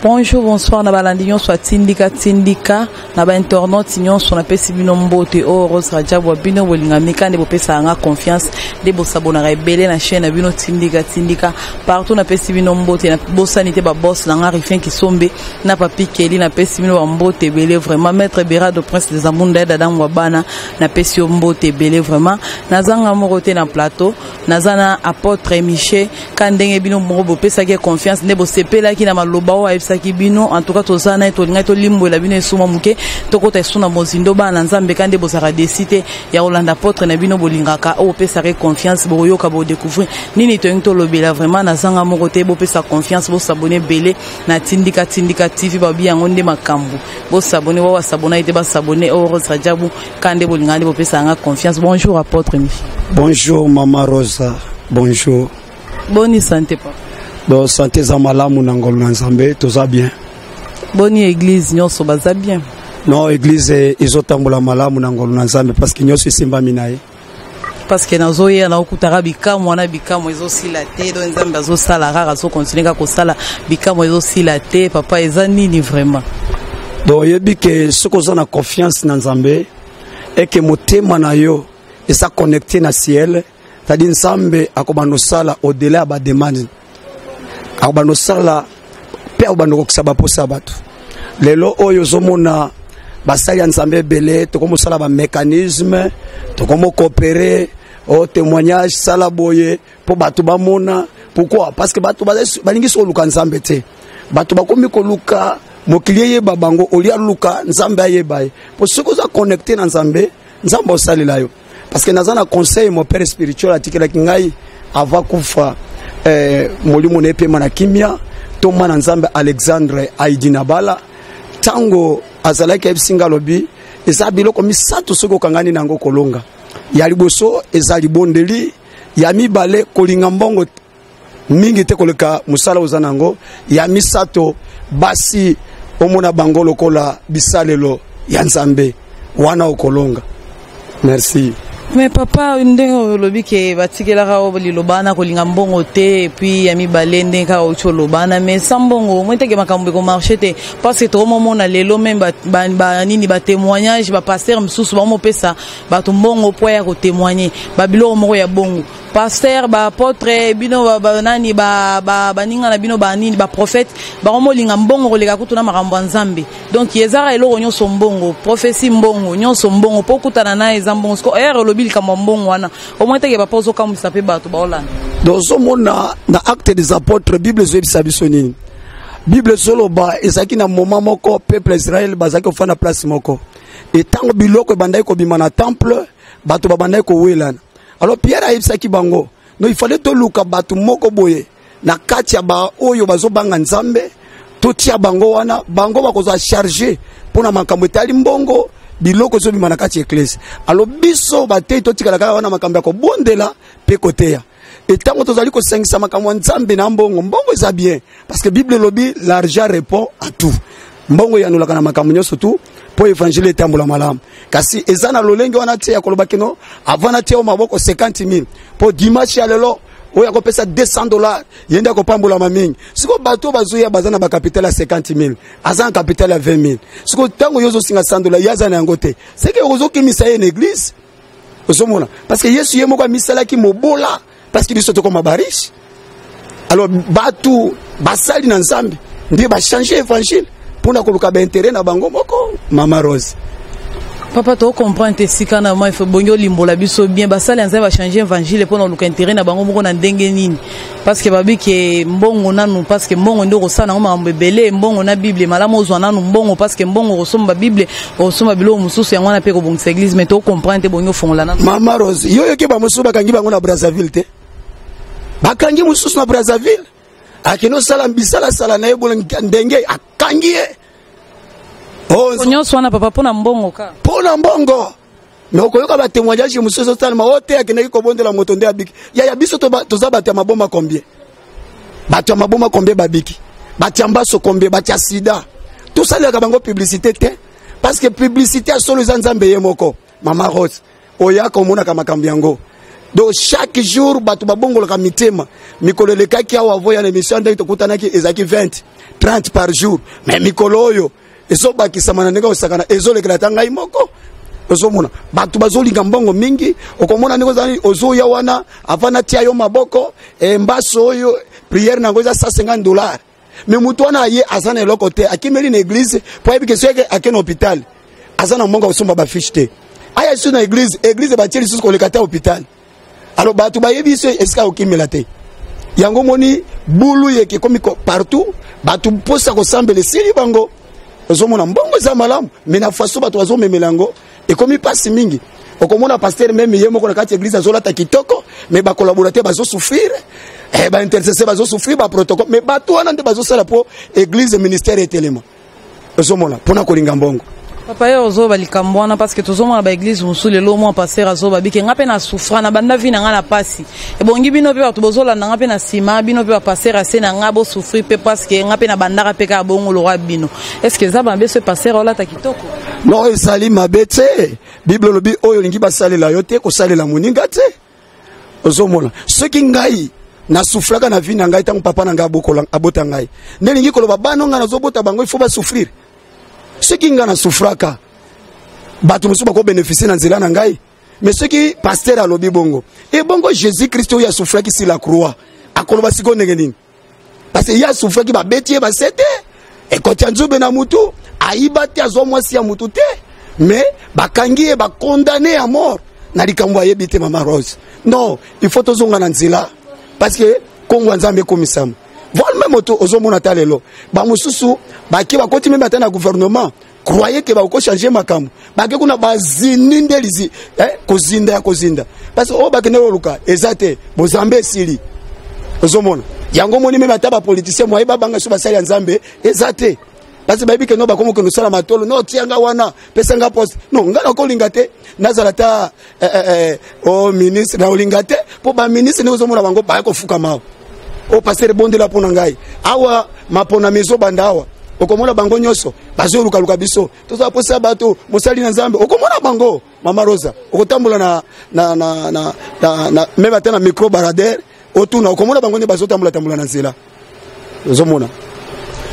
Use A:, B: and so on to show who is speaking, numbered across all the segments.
A: Bonjour, bonsoir na balandi nyonso ya tindika tindika na ba internautes nyonso napesi bino mbote oyo Rose Rajabu wa bino bolingami ka nde bopesaka nga confiance nde bosabonaka ebele na chaîne na bino tindika tindika partout napesi bino mbote na bosani te ba boss na nga Rifin Kisombe na Papi Kelly napesi bino ba mbote ebele vraiment maître Berado Prince des Amunda ya Dada Ngwabana napesi yo mbote ebele vraiment nazanga moko te na plateau naza na apôtre Michel ka ndenge bino moko bopesaki ye confiance nde bosepelaki na maloba oyo ayebisaki bino en tout cas toza na ye tolingaki tolimbwela bino esuma moke tokota esu na mozindo bana na nzambe ka nde bozalaka desi te ya kolanda apotre na bino bolingaka oyo bopesaka ye confiance bokoyoka bodecouvrir nini tolingi tolobela vraiment nazanga moko te bopesa confiance bosabone ebele na tindika tindika tv babi yango nde makambo bosabone wa basabonaki te basabone oyo rose rajabu ka nde bolingaka nde bopesaka nga confiance. Bonjour apôtre Michel.
B: Bonjour mama Rosa, bonjour.
A: Boni santé papa?
B: Bon santé eza malamu na ngolu na Nzambe, toza bien.
A: Boni église nyonso baza bien?
B: Non, église ezotambola malamu na ngolu na Nzambe parce que nyonso esimbami na ye.
A: Parce que nazoya naokutaka bikamwa na bikamwa ezosila te, donc Nzambe azosala kaka, azokontinue kaka kosala bikamwa ezosila te. Papa, eza nini vraiment?
B: Donc oyebi ke soki oza na confiance na Nzambe eke motema na yo eza connecté na ciel, c'est-à-dire Nzambe akobanda kosala au-delà ya bademande, akobanda kosala mpe akobanda kokokisa baposa ya bato. Lelo oyo ozomona basali ya Nzambe ebele tokomosala bamécanisme, tokomokopere o témoignage, sala boye mpo bato bamona. Pourquoi? Parce que bato balingi so koluka Nzambe te, bato bakomi koluka mokili eyeba bango, olia luka Nzambe ayeba ye. Po soki oza connecté na Nzambe, Nzambe osalela yo. Parce que naza na conseil mon père spirituel atikelaki ngai avant kufa, molimo na epema na kimia, to mwana Nzambe Alexandre Aidinabala, ntango azalaki ayebisi nga, alobi eza biloko misato soki okangani na yango kolonga. Ya liboso eza libondeli, ya mibale kolinga mbongo mingi te koleka mosala oza na yango, ya misato basi omona bango lokola bisalelo ya Nzambe, wana okolonga. Merci.
A: Mais papa, ndenge olobi ke batikelaka oyo liloba wana kolinga mbongo te, et puis ya mibale ndenge kaka outi oloba wana, mais sans mbongo omoi teke makambo ekomarche te, parce que tokomomona lelo même banini batémoignage, bapaster mosusu bamopesa bato mbongo mpo ya kotémoigne babiloko moko ya bongo. Pasteur, baapôtre bino banani, baninga na bino banini, baprophète bakomolinga mbongo koleka kutu na makambo ya Nzambe. Donc ezaka eloko nyonso mbongo, prophétie mbongo, nyonso mbongo, mpo okutana na eza mbongo. Siko ere olobi likambo ya mbongo wana, omoi teke papa ozokamwisa mpe bato baolanda.
B: Donc ozomona na Acte des Apôtres, Bible ezoyebisa biso nini? Bible ezoloba ezalaki na moment moko peuple Israel bazalaki kofanda place moko, etango biloko ebandaki kobima na temple, bato babandaki kowelana. Alors Pierre ayebisaki bango, no, il fallait toluka bato moko boye na kati ya baoyo bazobanga Nzambe, totia bango wana, bango bakozwa charge mpona makambo etali mbongo, biloko ezobima na kati ya eklese. Alors biso batei totikala kaka wana makambo ya kobondela mpe koteya. Etango tozali kosangisa makambo ya Nzambe na mbongo, mbongo eza bien parce que Bible elobi l'argent répond à tout, mbongo eyanolaka na makambo nyonso tu mpo évangile etambola malamu. Kasi eza na lolenge wana te ya koloba kino avant natia yo maboko 50 000 mpo dimanche ya lelo oyo akopesa $200 ye nde akopambolama mingi. Sikoyo bato oyo bazoya baza na bacapital ya 50 000, aza na capital ya 20 000. Sikoyo ntango yo ozosinga $100, ye aza na yango te, seke ozokimisa ye na église. Ozomona, parce que Yesu ye moko amisalaki mobola parce que biso tokoma bariche. Alors bato basali na Nzambe nde bachange évangile mpona koluka baintérêt na bango moko, mama Rose.
A: Papa, tocomprendre te esika na ma bongi olimbola biso bien. Basali ya Nzambe bachange évangile mpona koluka intérêt na bango moko na ndenge nini? Parce que babi ke mbongo nanu, parce que mbongo nde okosala nango makambo ebele. Mbongo na Bible, malamu ozwa nanu mbongo, parce que mbongo okosomba Bible, okosomba biloko mosusu, yango wana mpe kobongisa église. Mais tocomprendre te, bongi ofongola nanu.
B: Mama Rose, yo yoki bamosusu bakangi bango na Brazzaville te, bakangi mosusu na Brazzaville, akende osala bisalasala na ye bola ndenge akangi ye.
A: Nyonso wana papa mpo na mbongo ka?
B: Mpo na mbongo. Me okoyoka batémoignage mosusu ezosalema o te, akendaki kobondela moto nde abiki. Yaya, biso toza bato ya maboma combien? Bato ya maboma combien babiki? Bato ya mbaso combien? Bato ya sida? Tosalelaka bango publicité te, parce que publicité ya solo eza Nzambe ye moko. Mama Rose, oyaka omonaka makambo yango. Donc chaque jour bato babongolaka mitema. Mikolo elekaki awa voya na émission ndenge tokutanaki ezalaki 20 30 par jour, mais mikolo oyo ezobakisama na ndenge osakana, ezolekela ata ngai moko. Ozomona bato bazolinga mbongo mingi. Okomona ndenge ozali ozoya wana avant natia yo maboko, mbaso oyo prière nango eza 150 $, mais motu wana aye aza na eloko te, akimeli na église po ayebi ke soki ake na hôpital aza na mbongo akosomba bafiche te. Aya lisusu na église, église batie lisusu koleka te hôpital. Alors bato bayebi so esika kokimela te. Yango moni bulu yeke ekomi partout, bato mposa kosambela esili bango. Ozomona mbongo eza malamu, mais na façon bato bazomemela yango ekomi mpasi mingi. Okomona pasteur même ye moko na kati ya église azolata kitoko, mais bacollaborateur bazosouffrir, baintercesseur bazosouffrir, baprotocole. Mais bato wana nde bazosala mpo église, ministère etelema. Ozomona mpona kolinga mbongo.
A: Papa, ye ozoba likambo wana parce que tozomona baéglise mosusu lelo, mwa pasteur azoba bike nga mpe na souffra na banda vie na nga na pasi. Ebongi bino mpe bato bozolanda nga mpe na nsima, bino mpe bapasteur ase na nga bosouffrir mpe, parce que nga mpe na bandaka mpe kaka bongo lokwa bino. Est ce que eza mabe so pasteur olata kitoko?
B: Non, ezali mabe te. Bible olobi oyo olingi basalela yo te, kosalela moninga te. Ozomona soki ngai nasouffraka na vie na ngai ntango papa na ngai abota ngai, nde elingi koloba bana ngai nazobota bango il faut basouffrir. Soki ngai nasouffraka, bato mosusu bakobénéficie na nzela na ngai. Mais soki pasteur alobi bongo, ebongo Jésus Christ oyo asouffraki sur la croix akoloba sikoyo ndenge nini? Parce que ye asouffraki, babeti ye basete, ekoti ya nzube na mutu, ayiba te, azwa mwasi ya mutu te, mais bakangi ye, bacondamné ya mort na likambo ayebi te. Mama Rose, non, il faut tozonga na nzela parce que kongo ya Nzambe ekomisama. Voire même oto ozomona ata lelo bamosusu bake bakoti même ata na gouvernement, croyez ke bakochange makambo, bake kuna bazindi nde lizi kozinda ya kozinda, parce que oyo bakende koluka eza te, bozambe esili. Ozomona yango moni même ata bapoliticien moye babanga so basali ya Nzambe eza te, parce que bayebi ke no bakomi okende osala matolo no tianga wana, pesa nga poste. Non, nga nakolinga te nazala ta o ministre, nakolinga te mpo baministre ndenge ozomona bango baya kofukama awa, o pasteur bondela mpo na ngai awa, maponami ezobanda awa. Okomona bango nyonso bazolukaluka biso, tozala posa bato mosali na Nzambe. Okomona bango, mama Rosa, okotambola na même ata na micro baladeur otuna, okomona bango nde bazotambola tambola na nzela, ozomona.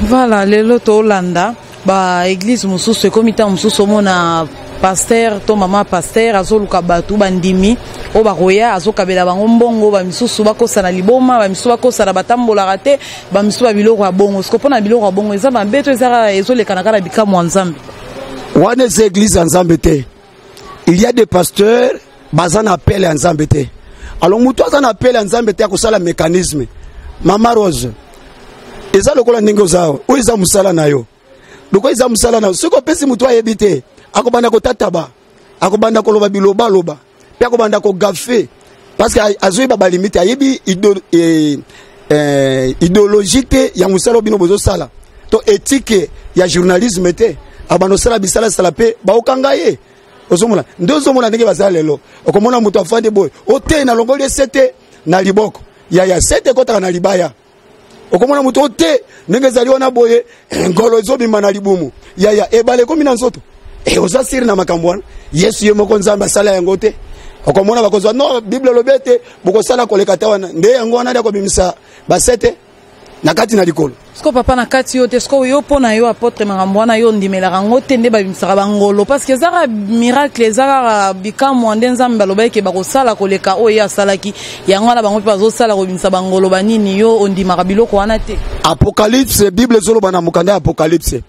A: Voilà, lelo tolanda baéglise mosusu ekomi ntango mosusu omona pasteur to mama pasteur azoluka bato bandimi oyo bakoya, azokabela bango mbongo, bamisusu bakosana liboma, bamisusu bakosana batambolaka te, bamisusu babiloko ya bongo. Siko mpona biloko ya bongo eza mabe to eza ezolekana kaka na bikamwa ya Nzambe?
B: Wana eza église ya Nzambe te. Il y a des pasteurs baza na appel ya Nzambe te. Alors moto aza na appel ya Nzambe te akosala mécanisme. Mama Rose, eza lokola ndenge oza awa, oyo eza mosala na yo, lokola eza mosala na yo, soki opesi moto ayebi te, akobanda kotataba, akobanda koloba bilobaloba mpe akobanda kogaffer, parce que azoyeba balimite, ayebi idéologie te ya mosala oyo bino bozosala to éthique ya journalisme te. Abanda osala bisalasala mpe baokanga ye. Ozomona nde ozomona ndenge bazala lelo. Okomona moto afandi boye, ote nalongoli ese te na liboko yaya, sete ekɔtaka na libaya. Okomona moto ote ndenge ezali wana boye, ngolo ezobima na libumu yaya, ebale ekomi na nzoto. Oza sûr na makambo wana? Yesu ye moko Nzambe asala yango te. Okomona bakozwa no Bible elobi ete bokosala koleka te. Wana nde yango wana nde akobimisa basete na kati na likolo.
A: Siko papa, na kati yo te, siko yo mpo na yo apôtre, makambo wana yo ondimelaka yango te nde babimisaka bangolo? Parce que eza kaka miracle, eza kaka bikamwa nde Nzambe alobaki ke bakosala koleka oyo ye asalaki. Yango wana bango mpe bazosala kobimisa bangolo banini. Yo ondimaka biloko wana te?
B: Apocalypse, Bible ezoloba na mokanda ya Apocalypse,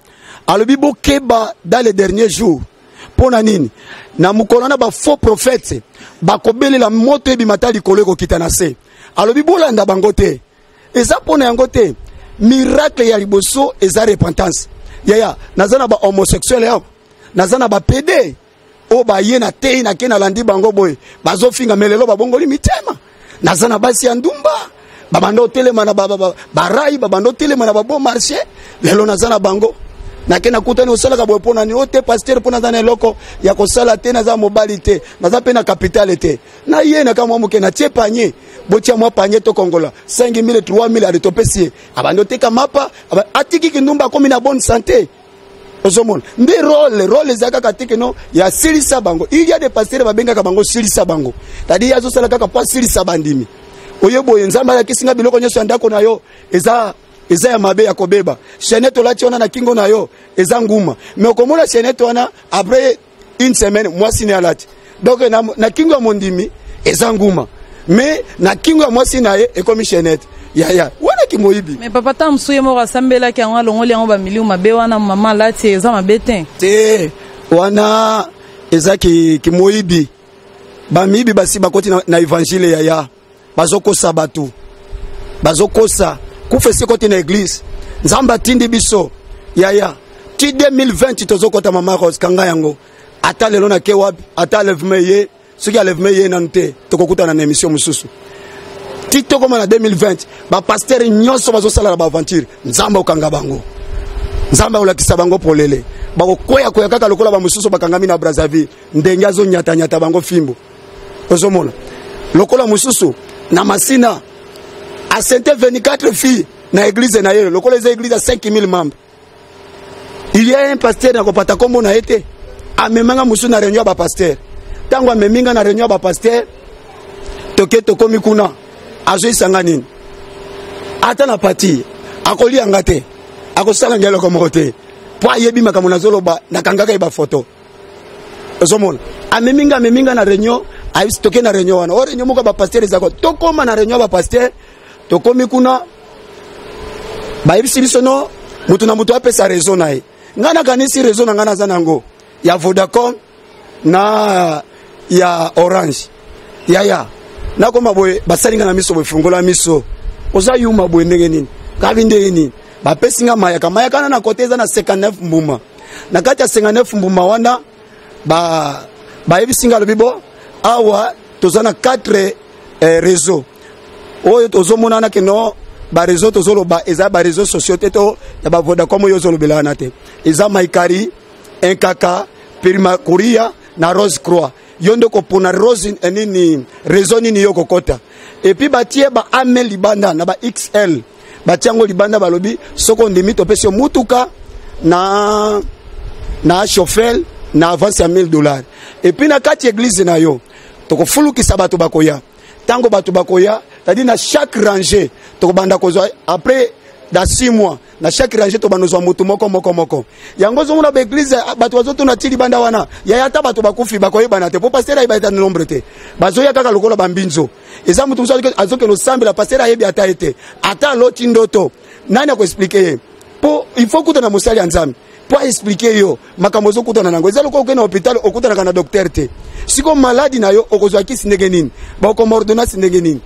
B: alobi bokeba dans les derniers jours. Mpo na nini? Na mokolo wana bafaux prophète bakobelela moto ebima ta likolo ekokita na se. Alobi bolanda bango te, eza mpo na yango te. Miracle ya liboso eza repentance. Yaya, naza na bahomosexuel awa, naza na bapédé oyo baye na tei nake nalandi bango boye, bazofinga me lelo babongoli mitema. Naza na basi ya ndumba, babanda otelema na barai, babanda otelema na babon marché, lelo naza na bango. Nake nakutani, osalaka boye mpo nani? O te pasteur, mpo naza na eloko ya kosala te, naza mobali te, naza mpe na capitale te. Na ye na kamwa moke natie panier, botia mwa panier tokongola 5000, 3000, ale topesi ye, abandi oteka mapa, atiki kindumba, akomi na bonne santé. Ozomona nde role eza kaka te keno ya silisa bango. Il y a des pasteurs babengaka bango silisa bango, c'est-à-dire azosala kaka po asilisa bandimi. Oyo boye Nzambe alakisi nga biloko nyonso ya ndako na yo eza ya mabe ya kobeba. Chaînette olati wana na kingo na yo eza nguma, mais okomona chaînette wana après une semaine mwasi ne alati. Donc na kingo ya mondimi eza nguma, mais na kingo ya mwasi na ye ekomi chaînette. Yaya wana kimoyibi.
A: Mais papa, ta mosusu ye moko asambelaki yango, alongoli yango bamiliu mabe wana, mama alati, eza mabe te?
B: Te, wana eza kimoyibi. Bamiyibi basi bakoti na évangile, yaya. Bazokosa bato, bazokosa kufa esi ekoti na église. Nzambe atindi biso, yaya, ti 2020 tozokota. Mama Rose, kanga yango. Ata lelo nake wapi, ata enlèvement ye, soki enlèvement ye nanu te, tokokutana na émission mosusu. Ti tokóma na 2020, bapasteur nyonso bazosala na baaventure, Nzambe okanga bango, Nzambe akolakisa bango polele. Bakokweyakwea kaka lokola bamosusu bakangami na Brazzaville, ndenge azonyatanyata bango fimbo. Ozomona lokola mosusu na Masina asente 24 filles na église na ye, lokola eza église ya 5000 membres. Il y a un pasteur, nakopata nkombo na ye te, amemanga mosusu na réunion ya bapasteur. Ntango amemi nga na réunion ya bapasteur, toke, tokomi kuna, azoyisanga nini? Ata na pati akolia nga te, akosala nga eloko moko te, mpo ayebi makambo nazoloba. Nakangaka ye bafoto. Ozomona, amemi nga na réunion, ayebisi toke na réunion wana, o réunion moko ya bapasteur ezako. Tokóma na réunion ya bapasteur, tokomi kuna, bayebisi biso no moto na moto apesa réseau na ye. Ngai nakanisi réseau na ngai naza nango ya Vodacom na ya Orange. Yaya, nakoma boye, basali nga na miso boye: "Fungola miso, oza yuma boye ndenge nini?" Kabi ndenge nini? Bapesi nga mayaka. Mayaka wana na kote eza na 59 mbuma. Na kati ya 59 mbuma wana, bayebisi nga, alobi: "Bo awa toza na 4 réseau oyo tozomonana keno baréseau tozoloba eza baréseau sociaux te, to ya baVodacom oyo ozolobela wana te. Eza Maikari, Nkaka, Primakuria na Rose Croix. Yo nde kopona rose nini, réseau nini yo kokota." Et puis batie ba ame libanda na ba XL, batie yango libanda. Balobi: "Soki ondimi, topesi yo mutuka na chauffeur na avance ya 1000 dollars. Et puis na kati église na yo tokofulukisa bato bakoya. Ntango bato bakoya, c'est-à-dire na chaque rangée tokobanda kozwa, après dans 6 mois, na chaque rangée tobanda kozwa motu moko moko moko." Yango ozomona baéglise, bato bazotuna ti libanda wana, yaya. Ata bato bakufi, bakoyebana te, po pasteur ayebi ata nombre te. Bazoya kaka lokola bambinzo. Eza motu mosusu azokende osambela, pasteur ayebi ata ye te. Ata aloti ndoto, nani akoexpliquer ye? Po il faut kutana mosali ya Nzambe mpo aexpliquer yo makambo ozokutana nango. Eza lokola okende na hôpital, okutanaka na docteur te. Siko maladie na yo, okozwa kisi ndenge nini? Bakokoma ordonnance ndenge nini?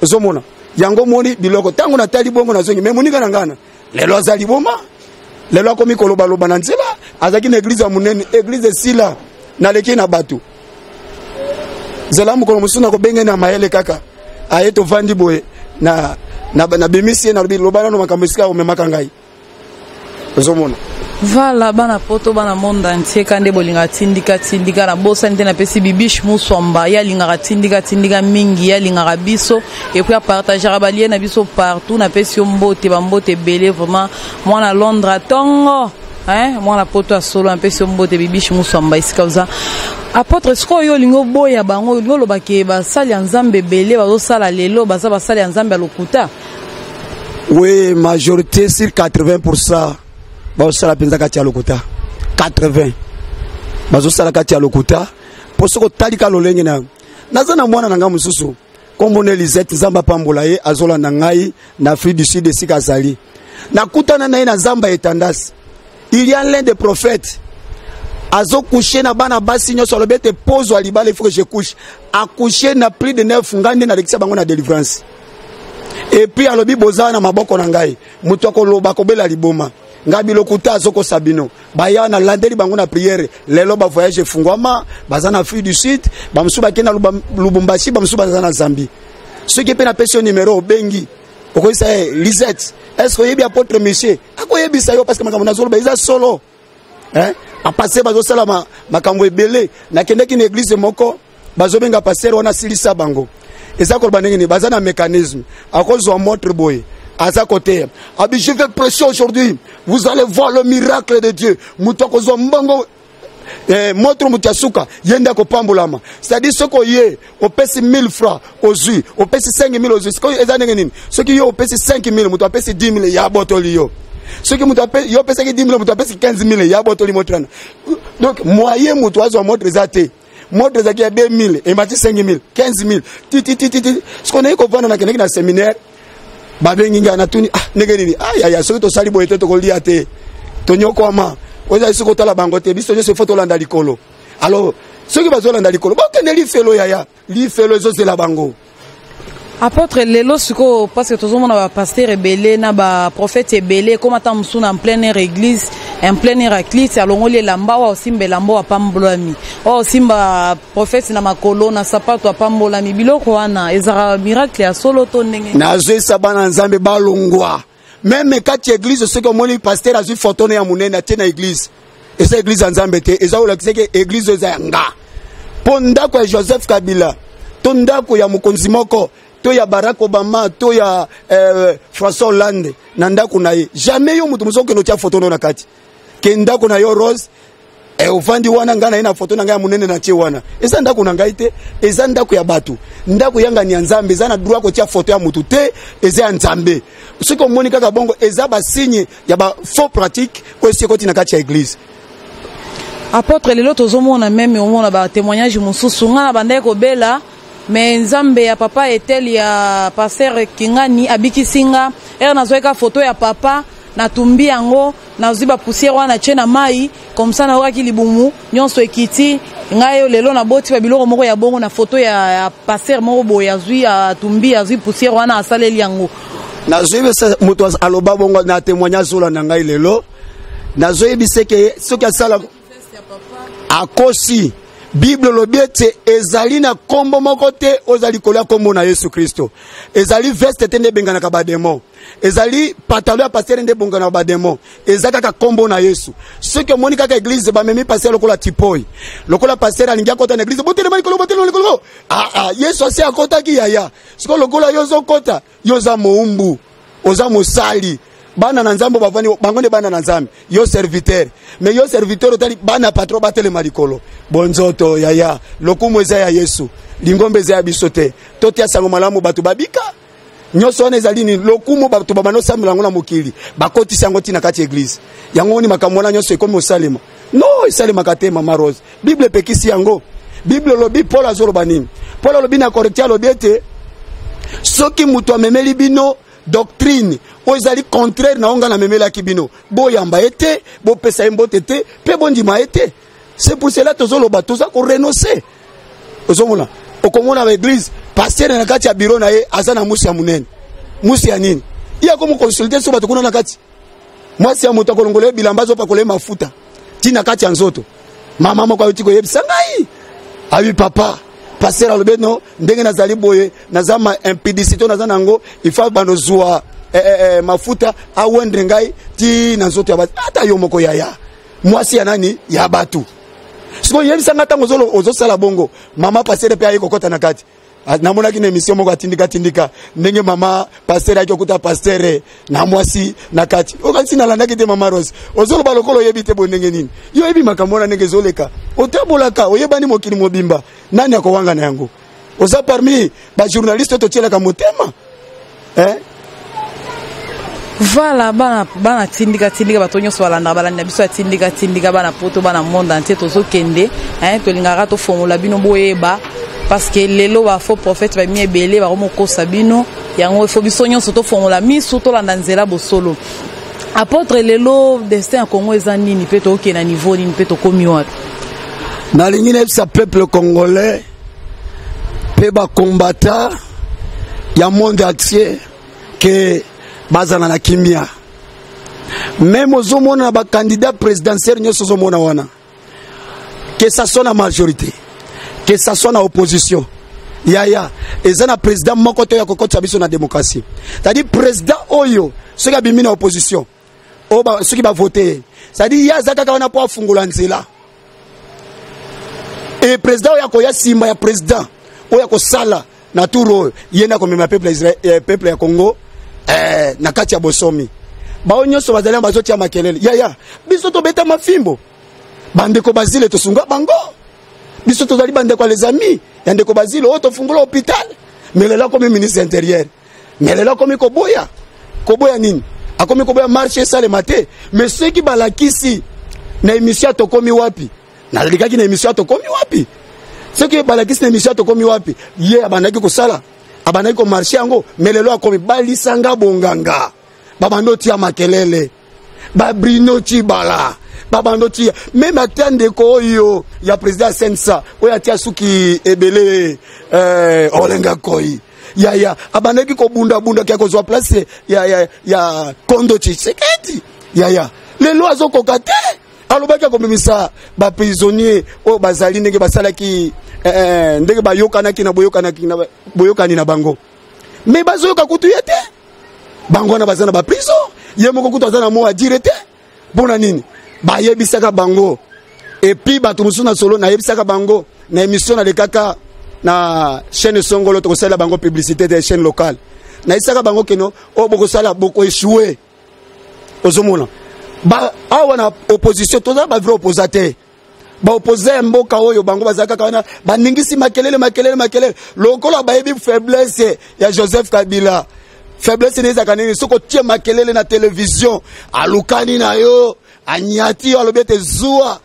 B: Ozomona yango, moni biloko. Ntango natali bongo, nazongi. Me moninga na ngana lelo aza liboma. Lelo akomi kolobaloba na nzela. Azalaki na église ya monene, église esila, naleki na bato nzela. Mokolo mosusu nakobenge na mayele kaka, aye, tovandi boye, nabimisi ye, nalobi: "Loba nano makambo esika omemaka ngai." Ozomona.
A: Vala, bana Poto, bana monde entier, ka nde bolingaka Tindika Tindika. Nabosani te, napesi Bibiche Muswamba. Ye alingaka Tindika Tindika mingi, ye alingaka biso et puis apartageaka balien na biso partout. Napesi yo mbote, bambote ebele vraiment. Mwana Londres atongo, hein? Mwana Poto ya solo, napesi yo mbote, Bibiche Muswamba, esika oza. Apôtre, sikoyo oyo olingi oboya bango, olingi olobake basali ya Nzambe ebele bazosala lelo baza basali ya Nzambe ya lokuta?
B: Oui, majorité sur 80 bazosala mpenza kati ya lokuta. 80 bazosala kati ya lokuta. Mpo soki otali ka lolenge na yango, naza na mwana na ngai mosusu, nkombo na Elisette, Nzambe apambola ye, azolanda ngai na Afrique du Sud esika azali. Nakutana na ye na zamba etandasi. Il y a l'un des prophètes azocoucher na bana basi nyonso. Alobi ete pozwa libala, il faut que je couche. Acoucher na plus de 9. Ngai nde nalekisa bango na délivrance. Et puis alobi: "Boza na maboko na ngai, moto akoloba kobela liboma." Ngai bilokuta, azokosa bino. Baya, nalandeli bango na prière. Lelo bavoyage efungwama, baza na Afrique du Sud, bamosusu bakei na Lubumbashi, bamosusu baza na Zambie. Soki mpe napesi yo numero, obengi, okoyebisa ye: "Lisette, est ce oyebi apôtre monsieur?" Akoyebisa yo, parce que makambo nazoloba eza solo, hein? Bapasteur bazosala makambo ebele. Nakendaki na église moko, bazobenga pasteur wana asilisa bango. Eza koloba ndenge nini? Baza na mécanisme, akozwa montre boye, Aza koteya, abi: "Je vais prêcher aujourd'hui, vous allez voir le miracle de Dieu. Moto akozwa mbongo, montre, moto ya suka, ye nde akopambolama." C'est-à-dire soki oye, opesi 1000 francs, ozwi, opesi 5000, ozwi. Sikoyo eza ndenge nini? Soki yo opesi 5000, moto apesi 10 000, ya botoli yo. Soki moto yo opesaki 10 000, moto apesi 15 000, ya botoli montre wana. Donc moyen moto azwa montre eza te. Montre ezalaki ya 2000, emati 5000, 15 000, titititi. Soki nayi kovanda, nakendaki na séminaire, babengi ngai, natuni: "Ah, ndenge nini?" "Ah yaya, soki tosali boye te, tokolia te, tonyokwama. Ozali soki otala bango te, biso nyonso ifo tolanda likolo." Alors soki bazolanda likolo, bokende lifelo yaya, lifelo ezozela bango.
A: Apôtre, lelo sikoyo, parce que tozomona bapasteur ebele na baprophète ebele ekóma ata mosusu na plein air église, en plein air église, alongoli elamba, oyo osimba elamba oyo apambolami, oyo osimba prophète na makolo na sapato apambolami. Biloko wana ezalaka miracle ya solo to ndenge?
B: Nazoyesa bana Nzambe balongwa même kati ya église. Soki omoni pasteur azwi foto ya monene, atie na église, eza église ya Nzambe te. Eza kolakisa ke église oyo eza ya nga, mpo ndako ya Joseph Kabila to ndako ya mokonzi moko to ya Barack Obama to ya François Hollande, na ndako na ye, jamais yo moto mosusu okende otia foto no na kati ke ndako na yo Rose. Ofandi wana, ngai na ye na foto na ngai ya monene na tie wana, eza ndako na ngai te, eza ndako ya bato. Ndako yangani ya Nzambe eza na droit kotia foto ya motu te, eza ya Nzambe. Soki omoni kaka bongo, eza basigne ya bafaux pratique oyo esi ekoti na kati ya église.
A: Apôtre, lelo tozomona même, omona batémoignage mosusu: "Ngai na bandaki kobela, mais Nzambe ya papa etel, ya pasteur Kingani abikisi nga. Ere nazwaki ka foto ya papa, natumbi yango, nazwi bapoussière wana, tie na mai comme ça, nayokaki libumu nyonso ekiti. Ngai oyo lelo naboti." Babiloko moko ya bongo na foto ya pasteur moko boye, azwi, atumbi, azwi poussière wana, asaleli yango.
B: Nazoyebisa moto aloba bongo na témoignage olanda ngai lelo, nazoyebisa ke soki asala, akosi. Bible elobi ete ezali na nkombo moko te oyo eza likolo ya nkombo na Yesu Kristo. Ezali veste te nde ebenganaka badémon, ezali pantalon ya pasteur nde ebonganaka badémon, eza kaka nkombo na Yesu. Soki omoni kaka église bamemi pasteur lokola tipoi, lokola pasteur alingi akɔta na église, botelema likolo, botelema likolo. Ah, ah, Yesu asi akɔtaki yaya. Sikoyo lokola yo ozokɔta, yo oza moumbu, oza mosali. Bana na Nzambe bavandi, bango nde bana na Nzambe, yo serviteur. Mais yo serviteur otali bana patron batelema likolo, bonzoto yaya. Lokumu eza ya Yesu, lingombe eza ya biso te. Totia sango malamu, bato babika. Nyonso wana ezali nini? Lokumu bato babanda osambela yango na mokili, bakotisa yango ntina kati ya église. Yango oni makambo wana nyonso ekomi osalema. No, esalemaka te, mama Rose. Bible epekisi yango. Bible elobi, Paul azoloba nini? Paul alobi na Corinthiens, alobi ete soki moto amemeli bino doctrine oyo ezali contraire na oyo ngai namemelaki bino, boyamba ye te, bopesa ye mbote te mpe bondima ye te. C'est pour cela tozoloba, toza korenoncer. Ozomona, okomona baéglise, pasteur na kati ya bureau na ye aza na musi ya monene. Musi ya nini? Ye akomi consulter so bato kuna na kati. Mwasi ya moto akolongola ye bilamba, azopakola ye mafuta ntina kati ya nzoto. Mama moko ayoti koyebisa ngai, abi: "Papa pasteur alobi no ndenge nazali boye, naza ma impudicité, naza nango, il faut banozwa mafuta awendre ngai ti na nzoto ya bato." Ata yo moko yaya, mwasi ya nani? Ya bato. Sikoyo yebisanga, ntango ozosala bongo, mama pasteur mpe aye kokɔta na kati. Namonaki na émission moko atindika tindika ndenge mama pasteur ayaki okuta pasteur na mwasi na kati. Okanisi nalandaki te? Mama Rose, ozoloba lokola oyebi te. Boye ndenge nini yo oyebi makambo wana ndenge ezoleka? Otambolaka, oyebani mokili mobimba, nani akowanga na yango? Oza parmi bajournaliste oyo totielaka motema, eh?
A: Voilà, bana, bana Tindika Tindika, bato nyonso balandaka, balandi na biso ya Tindika Tindika, bana Poto, bana monde entier, tozokende, tolingaka tofongola bino boyeba, parce que lelo bafaux prophète bami ebele, bakomokosa bino. Yango ifo biso nyonso tofongola miso, tolanda nzela bosolo. Apôtre, lelo destin ya Congo eza nini mpe tokokende na niveau nini mpe tokomi wapi?
B: Nalingi nayebisa peuple congolais mpe bacombattant ya monde entier ke bazala na kimia. Même ozomona na bacandidat présidentiel nyonso ozomona wana, que ça soit na majorité, que ça soit na opposition, yaya, eza na président moko te oyo akokotisa biso na démocratie. C'est-à-dire président oyo soki abimi na opposition oyo, soki bavote ye, c'est-à-dire ye aza kaka wana mpo afungola nzela. E président oyo akoya nsima ya président oyo akosala na tour oyo, ye nde akomema peuple ya Israel, peuple ya Congo. na kati ya bosomi. Bao nyonso bazali bazotia makelele. Yaya, biso tobeta mafimbo. Bandeko Bazile tosunga bango. Biso tozali bandeko ya les amis ya ndeko Bazile oyo tofungola hôpital. Mais lelo akomi ministre intérieur. Mais lelo akomi koboya. Koboya nini? Akomi koboya marche esalema te. Mais soki balakisi na émission tokomi wapi? Nalikaki na émission tokomi wapi? Soki balakisi na émission tokomi wapi? Ye abandaki kosala, abandaki komarche yango, mais lelo akomi balisanga bonganga. Babando tia makelele. Ba Bruno Tshibala. Babando tia même ata ndeko oyo ya président Sensa oyo atia suki ebele Olenga Koi. Ya abandaki kobunda bunda kia kozwa place ya Kondo Tshisekedi. Ya lelo azokoka te. Alobaki akomemisa ba prisonnier oyo bazali ndenge basalaki ndenge bayokanaki na boyokanaki na boyokani na bango. Mais bazoyoka kutu ye te. Bango wana baza na ba prison, ye moko kutu aza na mot à dire te. Mpona nini? Bayebisaka bango. Et puis bato mosusu na solo nayebisaka bango na émission nalekaka na chaîne Songolo, tokosalela bango publicité de chaîne locale. Nayebisaka bango keno oyo bokosala boko échouer. Ozomona ba awa na opposition toza ba vrai opposant te. Ba opposant ya mboka oyo bango bazalaka kaka wana baningisi makelele makelele makelele lokola bayebi faiblesse ya Joseph Kabila. Faiblesse ne ezalaka nini? Soki otie makelele na télévision alukani na yo anyati yo alobi ete zuwa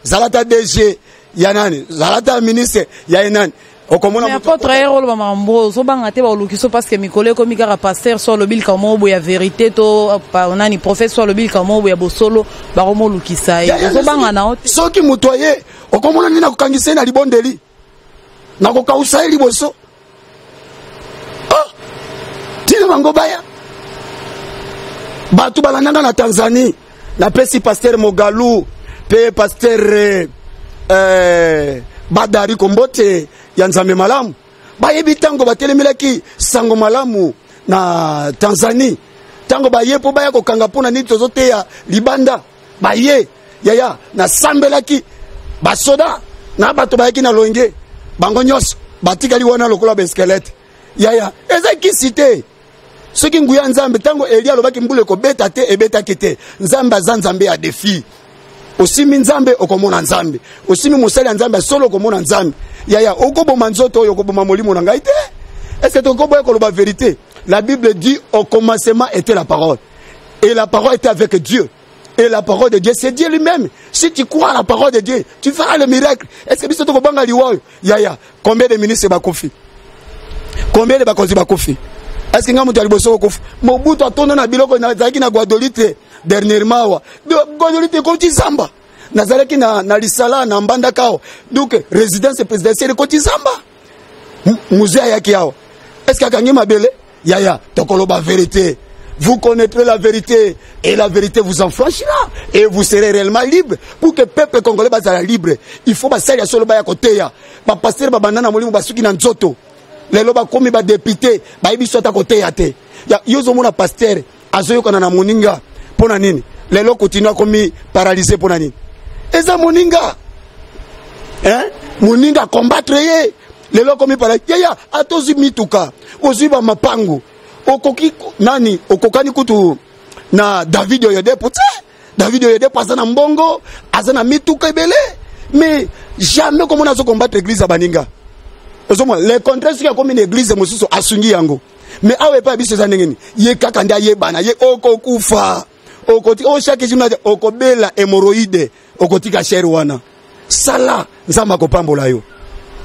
B: zalata DG ya nani, zalata ministre ya nani. Okomona
A: mais apôtre ayer oloba makambo ozobanga te baoluki so parce que mikolo ekomi kaka pasteur so alobi likambo moko boye ya vérité to nani prophète so alobi likambo moko boye ya bosolo bakomolukisa ye. Ozobanga na yo te.
B: Soki moto aye okomona nini nakokangisa ye na libondeli, nakokausa ye liboso. Oh, tina bango baya bato balandanga na Tanzanie. Napesi pasteur Mogalu pe pasteur Badari Kombote ya Nzambe malamu. Bayebi tango batelemelaki sango malamu na Tanzanie, tango baye po baya kokanga mpona nini tozoteya libanda. Baye yaya nasambelaki basoda na bato bayaki na longe bango nyonso batikali wana lokola ba squelette. Yaya eza kisi te. Soki nguya Nzambe tango Eli alobaki mbula ekobeta te, ebetaki te. Nzambe aza Nzambe ya défi. Osimi Nzambe okomona Nzambe, osimi mosali ya Nzambe solo okomona Nzambe. Yaya okoboma nzoto oyo okoboma molimo na ngai te. Est-ce que tokoboya koloba vérité? La Bible dit au commencement était la parole et la parole était avec Dieu et la parole de Dieu c'est Dieu lui-même. Si tu crois à la parole de Dieu, tu feras le miracle. Est-ce que biso tokobanga liwa oyo? Yaya, combien de ministres bakufi? Combien de bakonzi bakufi? Est-ce que nga moto ya liboso kokufa? Mobutu atonda na biloko nazalaki na Guadolite dernièrement awa. Guadolite ekoti zamba. Nazalaki na lisala na Mbandaka awa. Donc résidence présidentielle ekoti zamba. Musée ayaki awa. Est-ce que akangi mabele? Yaya, tokoloba vérité. Vous connaîtrez la vérité et la vérité vous enfranchira et vous serez réellement libre. Pour que le peuple congolais soit libre, il faut basali ya solo baya koteya. Ba pasteur ba banana molimo basuki na nzoto. Lelo bakomi ba député, bayebi so ata koteya te. Ya yo ozomona pasteur azoyokana na moninga pona nini? Lelo continue akomi paralysé pona nini? Eza moninga. Hein? Moninga combattre ye. Lelo akomi paralysé. Yaya atozi mituka, ozwi ba mapango. Okoki nani okokani kutu na David Oyedepo te. David Oyedepo aza na mbongo, aza na mituka ebele, mais jamais komona azo combattre église ya baninga. Ozomona le contraire soki akomi na église mosusu asungi yango. Mais awa epai biso eza ndenge nini? Ye kaka nde ayebana, ye okokufa. Okoti o chaque jour okobela hémorroïde, okotika chair wana. Sala Nzambe akopambola yo.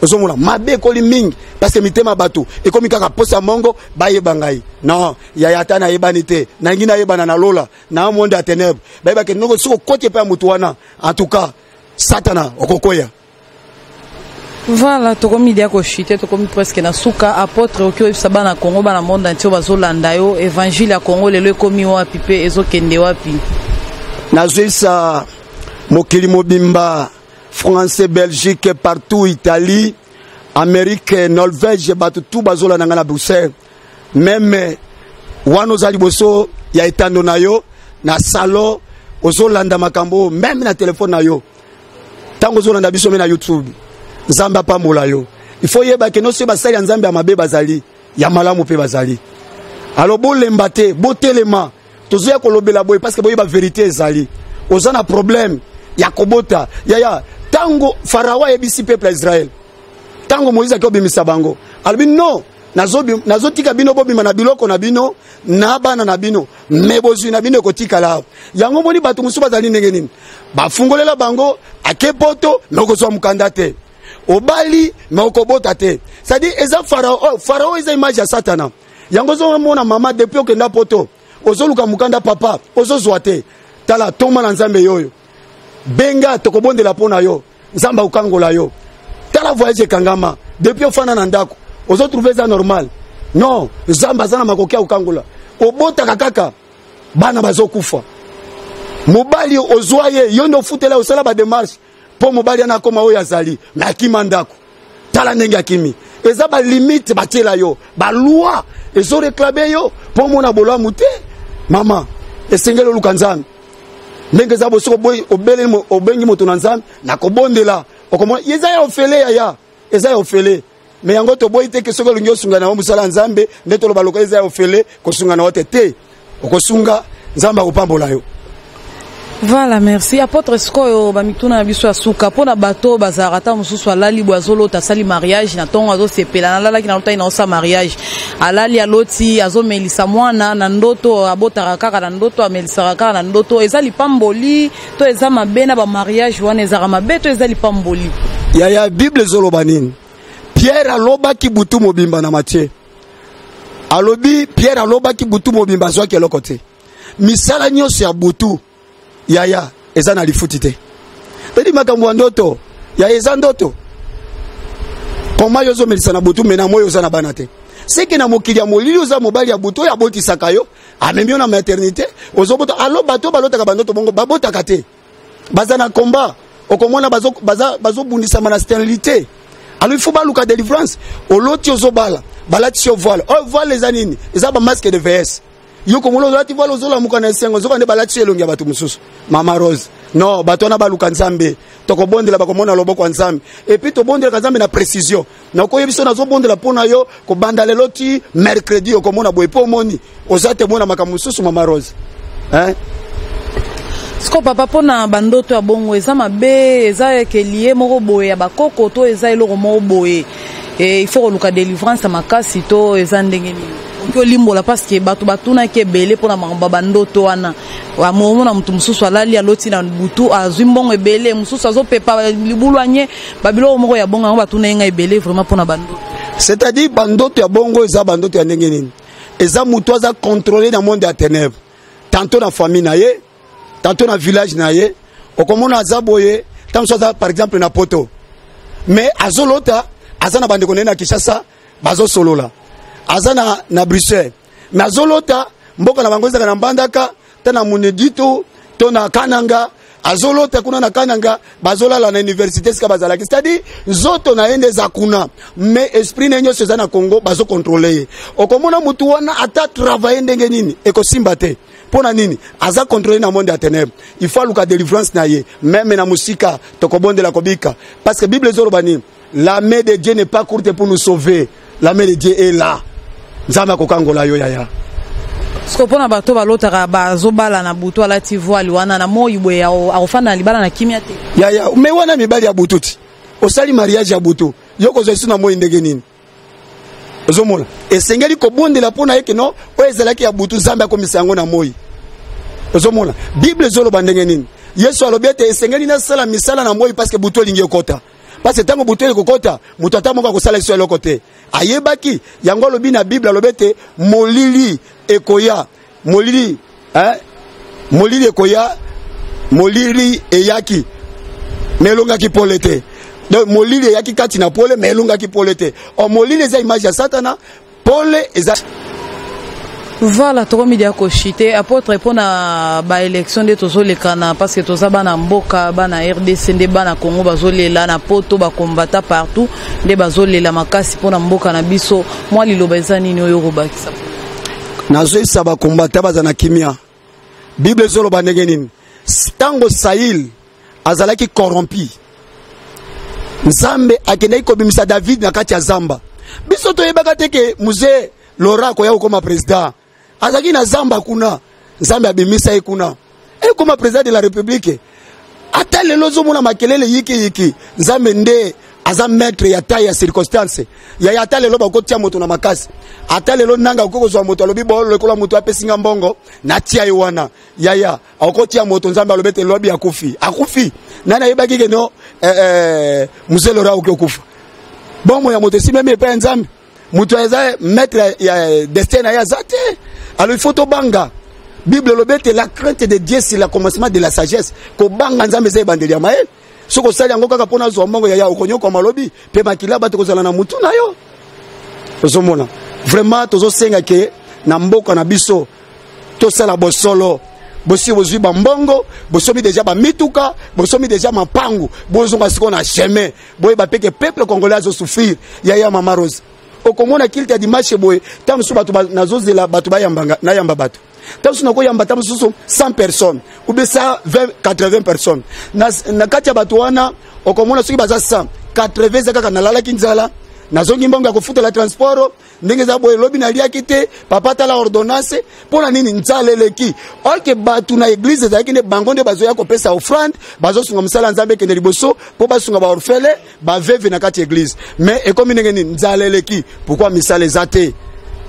B: Ozomona mabe ekoli mingi parce que mitema bato ekomi kaka posa mongo bayeba ngai. Non, yaya ata nayebani te, nangi nayebana na lola na monde ya ténèbres. Bayeba ke noko soko koti epai ya motu wana, en tout cas satana okokoya.
A: Voilà, tokomi dia koshite, tokomi presque na suka. Apôtre oki oyebisa bana Congo, bana monde entier bazolanda yo, évangile ya Congo lelo ekomi wapi pe ezokende wapi?
B: Nazoyebisa mokili mobimba, France, Belgique, partout, Italie, Amérique, Norvège, bato tout bazolanda nga na Bruxelles. Même wana oza liboso ya etando na yo na salon ozolanda makambo même na telefone na yo. Tango ozolanda biso me na YouTube, Nzambe apambola yo. Il faut yeba ke nyonso basali ya Nzambe ya mabe bazali, ya malamu pe bazali. Alors bolemba te, botelema, tozoya kolobela boye parce que boyeba verité ezali. Oza na problème ya kobota, yaya. Ntango Farao ayebisi peuple ya Israël, ntango Moïse aki obimisa bango, alobi non, nazotika bino bobima na biloko na bino na bana na bino, me bozwi na bino ekotikala awa. Yango moni bato mosusu bazali ndenge nini, bafungolela bango ake poto, me okozwa mokanda te, obali me okobota te. C'est-à-dire eza Farao. Oh, Farao eza image ya Satana. Yango ozomona mama, depuis okenda poto ozoluka mokanda, papa ozozwa te. Tala, toma na Nzambe yoyo, benga, tokobondela mpo na yo, Nzambe akokangola yo. Tala, voyage ekangama depuis ofanda na ndako, ozotrouve eza normal? Non, Nzambe aza na makoki ya kokangola. Obotaka kaka bana bazokufa, mobali ozwa ye, yo nde ofutela, osala badémarche mpo mobali ana akoma oyo azali, me akima ndako. Tala ndenge akimi, eza balimite batiela yo, baloi ezoréclamer yo mpo omona bolamu te. Mama, esengeli oluka Nzambe. Ndenge eza bosoki obeleli, obengi moto na Nzambe, nakobondela, okomona eza ya ofele. Yaya, eza ya ofele. Me yango toboyi te ke soki olingi osunga na yo mosala ya Nzambe, nde toloba lokola eza ya ofele, kosunga na yo te. Te, okosunga, Nzambe akopambola yo.
A: Voilà, merci apôtre. Sikoyo bamituna na biso ya suka mpo na bato bazalaka, ata mosusu alali boye, azolota asali mariage na ntongo, azosepela, nalalaki nalotaki naosala mariage. Alali, aloti azomelisa mwana na ndoto, abotaka kaka na ndoto, amelisaka kaka na ndoto. Eza lipamboli to eza mabe? Na bamariage wana, ezalaka mabe to eza lipamboli?
B: Yaya, Bible ezoloba nini? Pierre alobaki butu mobimba na Matthieu, alobi Pierre alobaki butu mobimba, azwaki eloko te. Misala nyonso ya butu, yaya, eza na lifuti te. Tedi makambo ya ndoto, yaya, eza ndoto. Koma yo ozomelisa na butu, me na moi oza na bana te, seke na mokili ya molili oza mobali ya butu oyo abotisaka yo, amemi yo na maternité, ozobota. Alo, bato balotaka bandoto bongo babotaka te, baza na combat, okomona bazobundisama na stérilité. Alors il faut baluka délivrance. Oloti ozobala, balatisi yo voile. Oyo voile eza nini? Eza bamasque de vs. Yo komona ozalati voile, ozolamuka na esengo, nzoka nde balatisi yo elongi ya bato mosusu. Mama Rose, non, bato wana baluka Nzambe, tokobondela, bakomona loboko ya Nzambe. Et puis tobondelaka Nzambe na précision. Nakoyebi so nazobondela mpo na yo, kobanda lelo ti mercredi, okomona boye mpo omoni oza te mona makambo mosusu. Mama Rose, hein?
A: Siko papa, mpona bandoto ya bongo, eza mabe? Eza ekelie moko boye ya bakoko to eza eloko moko boye e, il faut koluka délivrance ya makasi to eza ndenge nini? Oki olimbola, parce que bato batunaki ebele mpona makambo ya bandoto wana. Omona motu mosusu alali, aloti na butu azwi mbongo ebele, mosusu azopepa libulu anye, babiloko moko ya bongo. Yango batuna ye ngai ebele vraiment mpona bandoto.
B: C'est-à-dire bandoto ya bongo eza bandoto ya ndenge nini? Eza motu aza contrôlé na monde ya ténèbre, tantôt na famille na ye, tantôt na village na ye. Okomona aza boye, ntango mosusu aza par exemple na poto, mais azolota aza na bandeko na ye na Kinshasa, bazosolola. Aza na Bruxelles, mais azolota mboka na bango ezalaka na Mbandaka to na Muneditu to na Kananga. Azolota kuna na Kananga, bazolala na université esika bazalaki. C'est-à-dire nzoto na ye nde eza kuna, mais esprit na ye nyonso eza na Congo, bazocontrôler ye. Okomona motu wana, ata travaille ndenge nini, ekosimba te. Mpo na nini? Aza contrôlé na monde ya ténèbre. Il faut aluka délivrance na ye, même na mosika, tokobondela kobika. Parce que Bible ezoloba nini? La main de Dieu n'est pas courte pour nous sauver, la main de Dieu est là. Nzambe akokangola yo, yaya.
A: Siko mpona bato balotaka bazobala na butu, alati voile wana, na moi boye akofanda na libala na kimia te?
B: Yaya, me wana mibali ya butu ti osali mariage ya butu, yo kozwa esu na moi ndenge nini? Ozomona, esengeli kobondela mpo na ye keno oyo ezalaki ya butu, Nzambe akomisa yango na moi. Ozomona, Bible ezoloba ndenge nini? Yesu alobi ete esengeli nasala misala na moi parce que butu elingi ekota, parce que ntango butu ekokota, moto ata moko akosala biso eloko te. Ayebaki yango, alobi na Bible, alobi ete molili ekoya, molili, hein? Molili ekoya, molili eyaki, me elongaki pole te. Donc molili eyaki kati na pole, me elongaki pole te. Or molili eza image ya Satana, pole eza
A: Voilà, tokomi dia koshite, apôtre. Mpona baélection nde tozolekana, parce que toza bana mboka, bana RDC, nde bana Congo bazolela na poto, bakombata partout, nde bazolela makasi mpona mboka na biso. Mwa liloba eza nini oyo okobakisa?
B: Nazoyebisa bakombata baza na kimia. Bible ezoloba ndenge nini? Ntango Saül azalaki corrompu, Nzambe akendaki kobimisa David na kati ya zamba. Biso toyebaka te ke Mzee Laurent akoya kokóma président. Azalaki na zamba kuna, Nzambe abimisa ye kuna, ekoma président de la République. Ata lelo ozomona makelele yikiyiki, Nzambe nde aza maître ya taille ya circonstance. Yaya, ata lelo bakotia moto na makasi, ata lelo nanga akoki kozwa moto, alobi bo lokola moto apesi nga mbongo, natia ye wana. Yaya, akotia moto, Nzambe alobi ete lobi akufi, akufi. Nani ayebaki ke no Mzee Laurent akoki okufa? Bomoi ya moto esimemi epai ya Nzambe. Moto aza maître ya destin na ye aza te. Alors il faut tobanga. Bible elobi ete la crainte de Dieu, c'est le commencement de la sagesse. Kobanga Nzambe eza ebandeli ya mayele. Soki osali yango kaka mpona azwa mbongo, yaya, okonyokwa malobi mpe makila bato kozala na mutu na yo. Ozomona, vraiment tozosenga ke na mboka na biso tosala bosolo. Bosi bozwi bambongo, bosomi deja bamituka, bosomi deja mapangu, bozonga sikoyo na chemin. Boyeba mpe ke peuple congolais azosouffrir. Yaya, Mama Rose, okomona culte ya dimanche boye, ntango mosusu bato nazozela bato bayambanga, nayamba bato, ntango mosusu nakoyamba ntango mosusu 100 personnes ou bien 120, 80 personnes. Na kati ya bato wana, okomona soki baza 100, 80 eza kaka nalalaki nzala, nazongi mbongo ya kofutela transport, ndenge eza boye, lobi naliaki te, papa tala ordonnance. Mpo na nini? Nzala eleki. Or que bato na église ezalaki nde bango nde bazoya kopesa offrande, bazosunga mosala ya Nzambe ekende liboso, mpo basunga baorphelins, baveuves na kati ya église. Mais ekomi ndenge nini? Nzala eleki. Pourquoi misala eza te?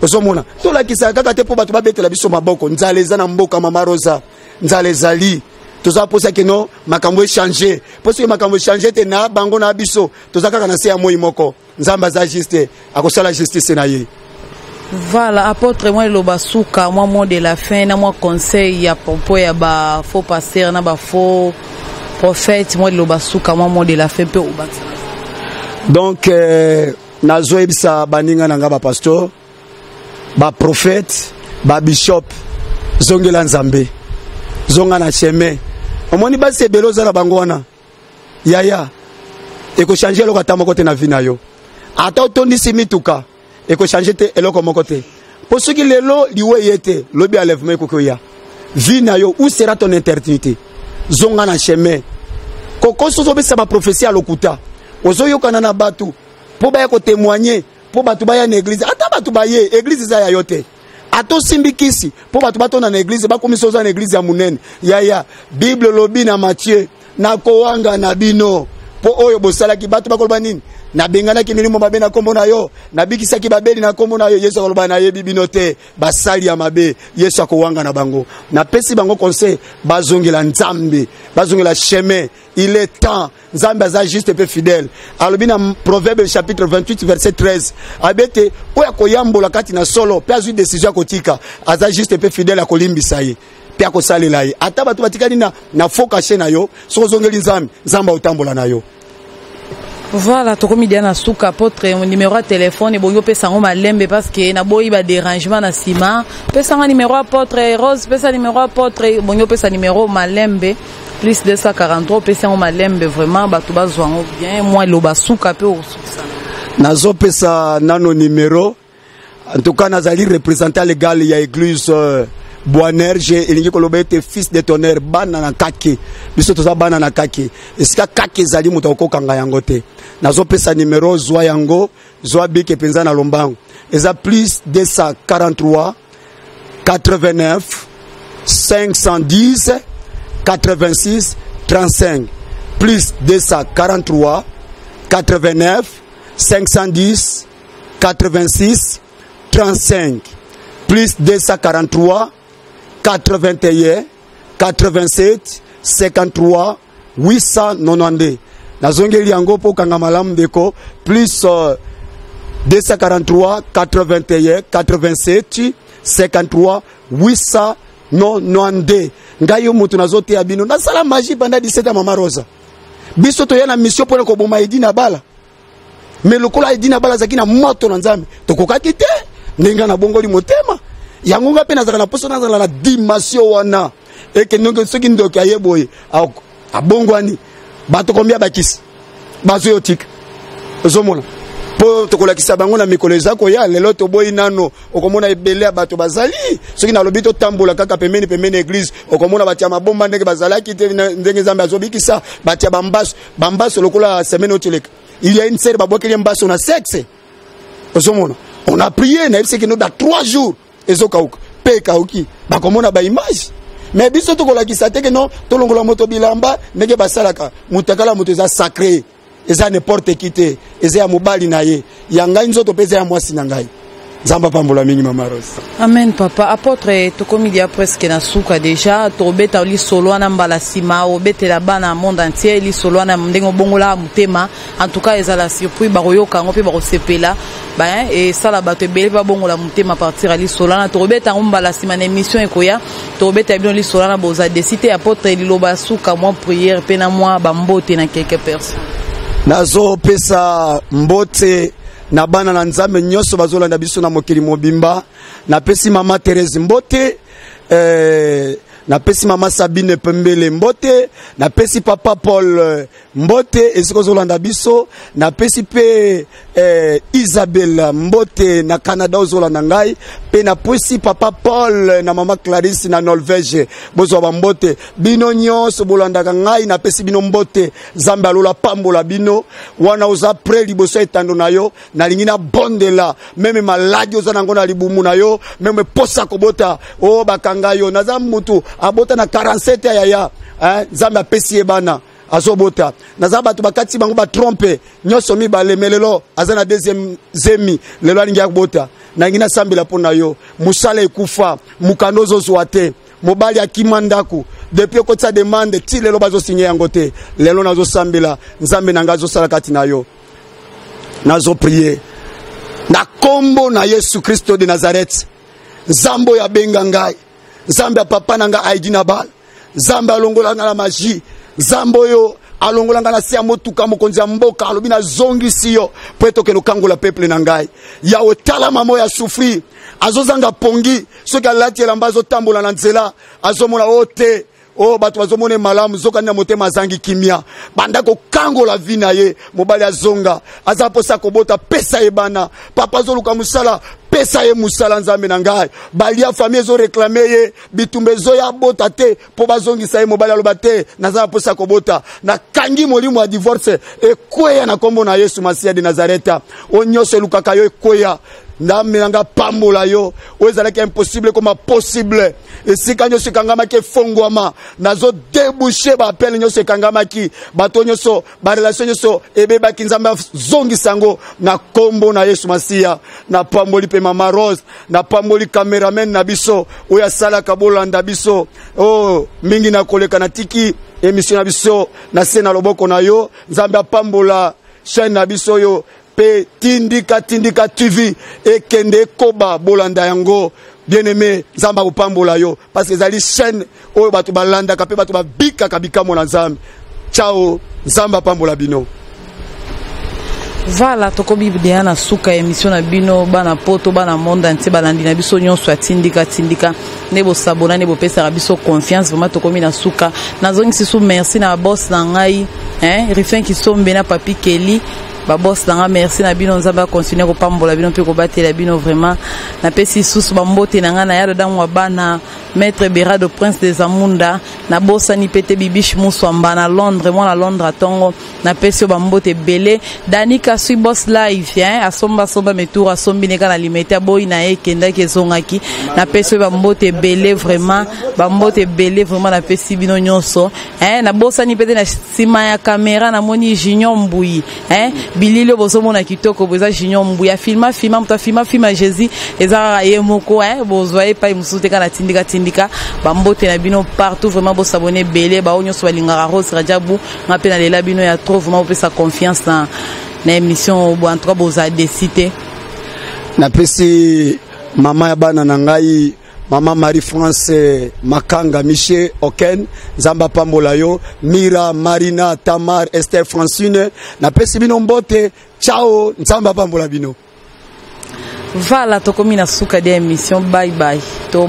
B: Ozomona, tolakisaka kaka te mpo bato babetela biso maboko. Nzala eza na mboka, Mama Rosa, nzala ezali. Toza mposa keno makambo echange, mpo soki makambo echange te, na bango na biso toza kaka na se ya moi moko. Nzambe aza juste, akosala justice na ye.
A: Voilà, apôtre, mwa liloba suka, mwa mot de la fin na mwa conseil ya propos ya bafaux pasteur na bafaux prophète. Mwa liloba suka, mwa mot de la fin mpe obakisa.
B: Donc nazoyebisa baninga na nga bapasteur, baprophète, babishop: zongela Nzambe, zonga na chemin. Omoni basi ebele oza na bango wana, yaya, ekochange eloko ata moko te na vie na yo. Ata otondisi mituka, ekochange te eloko moko te, mpo soki lelo liwa eye te, lobi enlèvement ekoki oya. Vie na yo, où sera ton éternité? Zonga na chemin. Kokosi, ozobesa baprophétie ya lokuta, ozoyokana na bato mpo baya kotémoigner, mpo bato baya na église. Ata bato baye, église eza ya yo te. Ata osimbi kisi mpo bato batonda na église, bakomisa oza na église ya monene, yaya, Bible elobi na Matthieu: nakowanga na bino mpo oyo bosalaki. Bato bakoloba nini? Nabenganaki milimo mabe na nkombo na yo, nabikisaki babeli na nkombo na yo. Yesu akoloba: nayebi bino te, basali ya mabe. Yesu akowanga na bango. Napesi bango conseil: bazongela Nzambe, bazongela chemin. Il est temps. Nzambe aza juste mpe fidèle. Alobi na Proverbe chapitre 28 verset 13, alobi ete oyo akoyambola kati na solo mpe azwi décision ya kotika, aza juste mpe fidèle, akolimbisa ye mpe akosalela ye. Ata bato batikali na faux cachet na yo, soki ozongeli Nzambe, Nzambe aotambola na yo.
A: Voilà, tokomi dia na suka. Apôtre, numéro ya telefone ebongi opesa yango malembe, parce que naboyi badérangement na nsima. Pesanga numéro, apôtre Rose, pesa numéro. Apôtre, ebongi opesa numéro malembe, plus 243, opesi yango malembe, vraiment bato bazwa yango bien. Mwa eloba suka mpe okosukisa.
B: Nazopesa nano numéro. En tout cas, nazali représentant légal ya église Boanerge, elingi koloba ete fils de tonnerre, bana na kake. Biso toza bana na kake. Esika kake ezali, moto akokokanga yango te. Nazopesa numéro, zwa yango, zwa bic mpenza na lombango. Eza plus 243 89 510 86 35, plus 243 89 510 86 35, plus 243 81 87 53 892. Nazongeli yango mpo okanga malamu, ndeko: plus 243 81 87 53 892. Ngai yo moto nazoteya bino, nasala magie pendant 17 ans. Mama Rosa, biso toya na mission mpona koboma Edi na bala, mais lokola Edi na bala azalaki na moto na Nzambe, tokokaki te. Ndenge nabongoli motema yango, nga mpe nazalaka na mposo nazala na dimension wana, eke ndenge soki ndoki aye boye, abongwani. Bato kombia bakisi bazoyo tika, ozomona, mpo tokolakisa bango na mikolo eza koya. Lelo toboyi nano. Okomona ebele ya bato bazali, soki nalobi totambola kaka pembeni pembeni église, okomona bato ya mabomba ndenge bazalaki te, ndenge Nzambe azobikisa bato ya bambaso, bambaso lokola semaine oyo toleka, il y a une sœur babwakeli mbaso na sexe. Ozomona, on a prié, nayebisaki no, dans 3 jours ezokauka. mpe ekauki, bakomona baimage. Mais biso tokolakisa te ke non, tolongola moto bilamba ndenge basalaka. Motakala moto eza sacré, eza n'importe qui te, eza ya mobali na ye, ya ngai nzoto mpe eza ya mwasi na ngai. Nzambe apambola mingi, mama Rose.
A: Amen, papa apôtre. Tokomi dia presque na suka déjà. Tobeta lisolo wana mbala nsima, obetela bana monde entier lisolo wana ndenge obongolaka motema. En tout cas, ezala surpris, bakoyoka yango mpe bakosepela, esala bato ebele mpe babongola motema partir ya lisolo wana. Tokobeta yango mbala nsima na émission ekoya, tokobeta bino lisolo wana. Boza déçus te. Apôtre, liloba ya suka, mwa prière mpe na mwa bambote na quelques personnes.
B: Nazopesa mbote na bana na Nzambe nyonso bazolanda biso na mokili mobimba. Napesi mama Therese mbote, napesi mama Sabine Pembele mbote, napesi papa Paul mbote esika ozolanda biso, napesi mpe Isabel mbote na Canada ozolanda ngai, mpe napesi papa Paul na mama Clarisse na Norvège. Bozwa bambote bino nyonso bolandaka ngai, napesi bino mbote. Nzambe alola pambola bino. Wana oza prêt liboso ya etando na yo, nalingi nabondela. Même maladie oza nango na libumu na yo, même posa kobota oyo bakanga yo, naza mutu abota na 47 ya yaya, eh? Nzambe apesi ye bana, azobota. Naza bato bakati bango batrompes nyonso mibale, mais lelo aza na deuxième zemi, lelo alingi akobota. Nalingi nasambela mpo na yo. Mosala ekufa, mokanda ozozwa te, mobali akima ndako depuis okotisa demande ti lelo bazosinye yango te, lelo nazosambela, Nzambe na ngai azosala kati na yo. Nazoprier na nkombo na Yesu Kristo de Nazareth. Nzambe oyo abenga ngai, Nzambe ya papa na ngai Aidi Nabal, Nzambe alongola ngai na magie, Nzambe oyo alongola ngai na se ya motuka, mokonzi ya mboka alobi nazongisi yo mpo ete okende okangola peuple na ngai. Yawe, tala mama oyo asouffrir, azozanga pongi. Soki alati elamba, azotambola na nzela, azomona o te oyo bato bazomona malamu, zokani na motema azangi kimia. Banda kokangola vie na ye. Mobali azonga, aza mposa kobota, pesa ye bana. Papa azoluka mosala, pesa ye mosala. Nzambe na ngai, balia famille ezoréclamer ye, bitumba ezoya, abota te mpo bazongisa ye. Mobali aloba te, naza na mposa kobota. Nakangi molimo ya divorce, ekweya na nkombo na Yesu Masiya de Nazareta. Oyo nyonso elukaka yo, ekweya. Nzambe na nga pambola yo. Oyo ezalaki impossible ekoma possible. Esika nyonso ekangamaki efongwama. Nazodéboucher baappel nyonso ekangamaki, bato nyonso, barelation nyonso ebebaki, Nzambe azongisa yango na nkombo na Yesu Masiya. Napamboli mpe mama Rose, napamboli cameraman na biso oyo asalaka bolanda biso oyo mingi na koleka. Natiki émission na biso na se na loboko na yo. Nzambe apambola chaîne na biso oyo mpe Tindika Tindika TV ekende ekoba, bolanda yango. Bien aimé, Nzambe akopambola yo parce que ezali chaîne oyo bato balandaka mpe bato babikaka bikamwa na Nzambe. Ciao, Nzambe apambola bino.
A: Voilà, tokomi deya na suka ya émission na bino. Bana Poto, bana monde entier, balandi na biso nyonso ya Tindika Tindika, nde bosabona, nde bopesaka biso confiance. Vraiment, tokomi na suka. Nazongisi su merci na boss na ngai, hein, Rifin Kisombe na Papi Keli, baboss na nga. Merci na bino. Nzambe acontinuer kopambola bino mpe kobatela bino. Vraiment, napesi lisusu bambote na ngai na ya dodango ya bana, maître Berado, prince des Amunda. Nabosani mpe te Bibiche Muswamba na Londres, mwana Londres atongo, napesi yo bambote ebele. Dani Kasui, boss live, hein, asombasomba metour, asombi neka na Limete, aboyi na ye, ekendaki ezongaki. Napesi yo bambote ebele, vraiment bambote ebele. Vraiment, napesi bino nyonso, hein. Nabosani mpe te na nsima ya kamera namoni Junior Mbui, hein. Bilili oyo bozomona kitoko bo eza Junior Mbui afilma filma, moto afilma filma Jésus eza kaka ye moko, hein. Bozwa ye epai mosusu te, kaka na Tindika Tindika. Bambote na bino partout. Vraiment, bosabonner ebele. Bao nyonso balingaka Rose Rajabu, nga mpe nalela bino ya trop. Vraiment, bopesa confiance na émission. Bo en tout cas, bozala déçus te.
B: Napesi mama ya bana na ngai, mama Marie France Makanga Michel Oken, Nzambe apambola yo. Mira, Marina, Tamar, Esther, Francine, napesi bino mbote. Ciao, Nzambe apambola bino.
A: Voilà, tokomi na suka de émission. Bye bye to.